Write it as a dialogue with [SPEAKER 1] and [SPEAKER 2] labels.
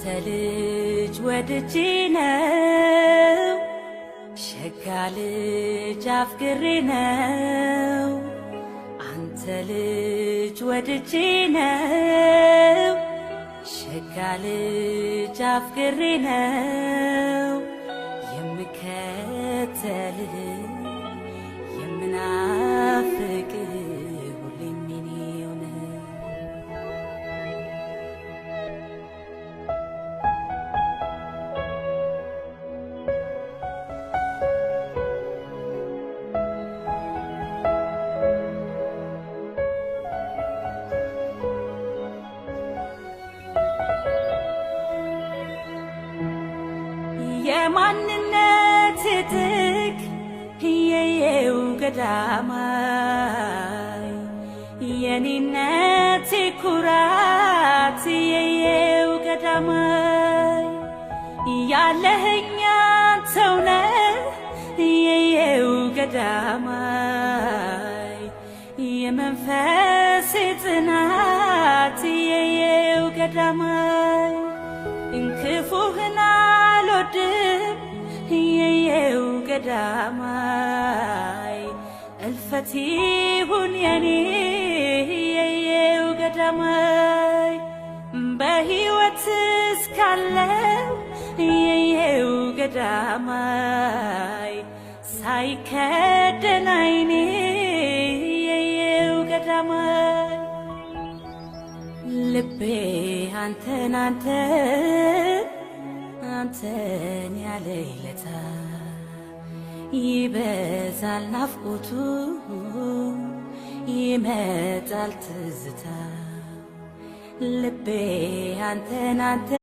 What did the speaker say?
[SPEAKER 1] አንተ ልጅ ወድጄ ነው፣ ሸጋ ልጅ አፍቅሬ ነው። አንተ ልጅ ወድጄ ነው፣ ሸጋ ልጅ አፍቅሬ ነው። የምከተልህ የምናፍቅህ ሁሌም የኔው ነህ። የማንነት ጥግ የየው ገዳማይ፣ የኔነት ኩራት የየው ገዳማይ፣ ያለኸኝ አንተው ነህ የየው ገዳማይ፣ የመንፈስ ጽናት የየው ገዳማይ፣ እንክፉህን አልወድም የየው ገዳማይ፣ እልፈት ይሁን የኔ የየው ገዳማይ፣ በሕይወት እስካለው የየው ገዳማይ፣ ሳይከደን ዓይኔ የየው ገዳማይ፣ ልቤ አንተን አንተን አንተን ያለ ይለታ ይበዛል ናፍቆቱ፣ ይመጣል ትዝታ፣ ልቤ አንተን አንተን